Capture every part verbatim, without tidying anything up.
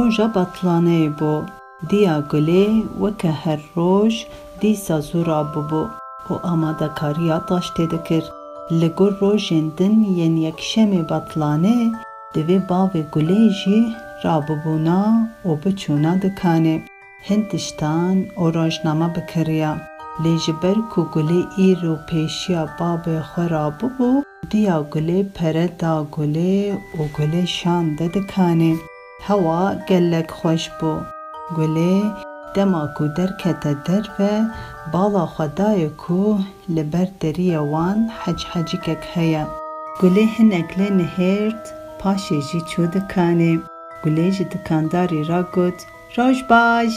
Roja betlaneyê bû. Diya Gulê weke her roj dîsa zû rabûbû û amadekariya taştê dikir. Li gor rojên din yên yekşemê betlanê divê bavê Gulê jî rabûbûna û biçûna dikanê. Hin tiştan û rojname bikiriya. Lê ji ber ku Gulê îro pêşiya babê xwe rabûbû, diya Gulê pere da Gulê û Gulê şande dikanê. Hewa gelek xweş bû. Gulê dema ku derkete derve, bala xwe dayê ku li ber deriyê wan heçhecikek heye. Gulê hinek lê nihêrt, paşê jî çû dikanê. Gulê ji dikandarî re got, "Roj baş!"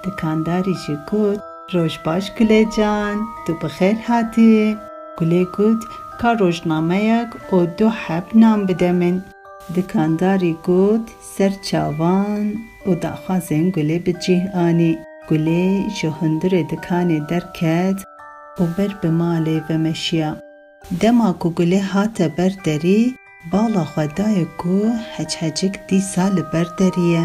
Dikandarî jî got, "Roj baş Gulê can, tu bi xêr hatî." Gulê got, "Ka rojnameyek û du heb nan bide min." Dikandarî got, "Ser çavan." Û daxwazên Gulê bi cih anî. Gulê ji hundirê dikanê derket û ber bi malê vemeşiya. Dema ku Gulê hate ber derî, bala xwe dayê ku heçhecik dîsa li ber derî ye.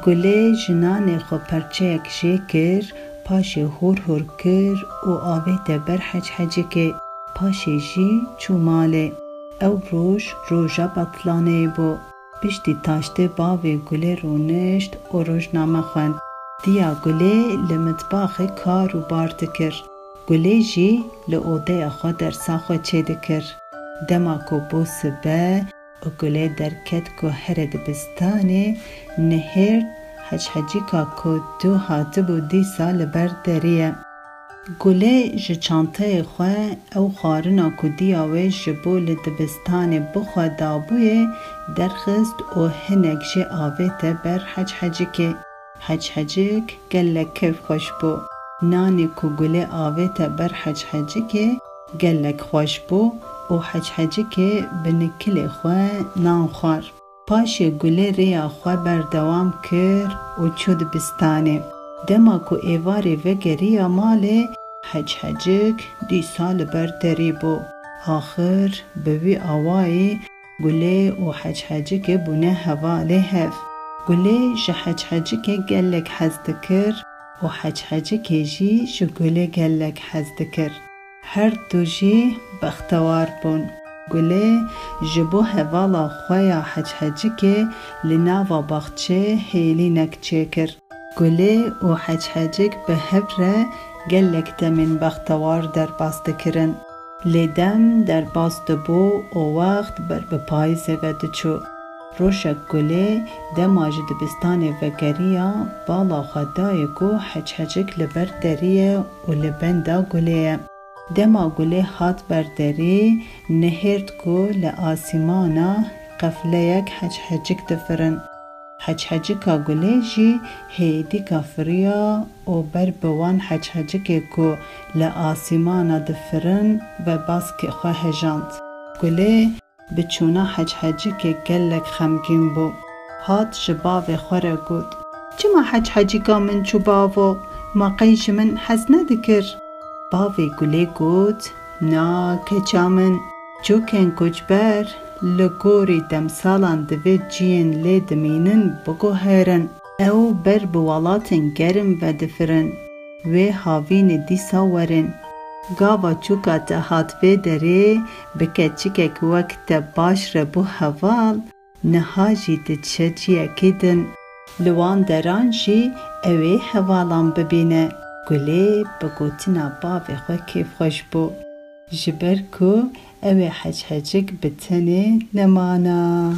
Gulê ji nanê xwe perçeyek jê kir, paşê hûr hûr kir û avête ber heçhecikê, paşê jî çû malê. Ew roj roja betlaneyê bû. Piştî taştê bavê Gulê rûnişt û rojname xwend. Diya Gulê li mitbaxê kar û bar dikir. Gulê jî li odeya xwe dersa xwe çêdikir. Dema ku bû sibe û Gulê derket ku here dibistanê, nihêrt heçhecika ku dû hatibû dîsa li ber derî ye. Gulê ji çanteyê xwe ew xwarina ku diya wê ji bo li dibistanê bixwe dabûyê derxist û hinek jê avête ber heçhecikê. Heçhecik gelek kêfxweş bû. Nanê ku Gulê avête ber heçhecikê gelek xweş bû û heçhecikê bi nikilê xwe nan xwar. Paşê Gulê rêya xwe berdewam kir û çû dibistanê. Dema ku êvarê vegeriya malê, heçhecik dîsa li ber derî bû. Axir bi wî awayî Gulê û heçhecikê bûne hevalê hev. Gulê ji heçhecikê gelek hez dikir û heçhecikê jî ji Gulê gelek hez dikir. Her du jî bextewar bûn. Gulê ji bo hevala xwe ya heçhecikê li nava baxçê hêlînek çêkir. Gulê û heçhecik bi hev re gelek demên bextewar derbas dikirin. Lê dem derbas dibû û wext ber bi payîzê ve diçû. Rojek Gulê dema ji dibistanê vegeriya, bala xwe dayê ku heçhecik li ber derî ye û li benda Gulê ye. Dema Gulê hat ber derî, nihêrt ku li asîmana qefleyek heçhecik difirin. Heçhecika Gulê jî hêdîka firiya û ber bi wan heçhecikê ku li asîmana difirin ve baskê xwe hejand. Gulê bi çûna heçhecikê gelek xemgîn bû. Hat ji bavê xwe re got, "Çima heçhecika min çû bavo? Ma qey ji min hez nedikir?" Bavê Gulê got, "Na, keça min, çûkên koçber li gorî demsalan divê ciyên lê dimînin biguherin. Ew ber bi welatên germ ve difirin. Wê havînê dîsa werin. Gava çûka te hat vê derê bi keçikek wek te baş re bû heval, niha jî diçe ciyekî din. Li wan deran jî ew ê hevalan bibîne." Gulê bi gotina bavê xwe kêfxweş bû. Ji ber ku ew ê heçhecik bi tenê nemana.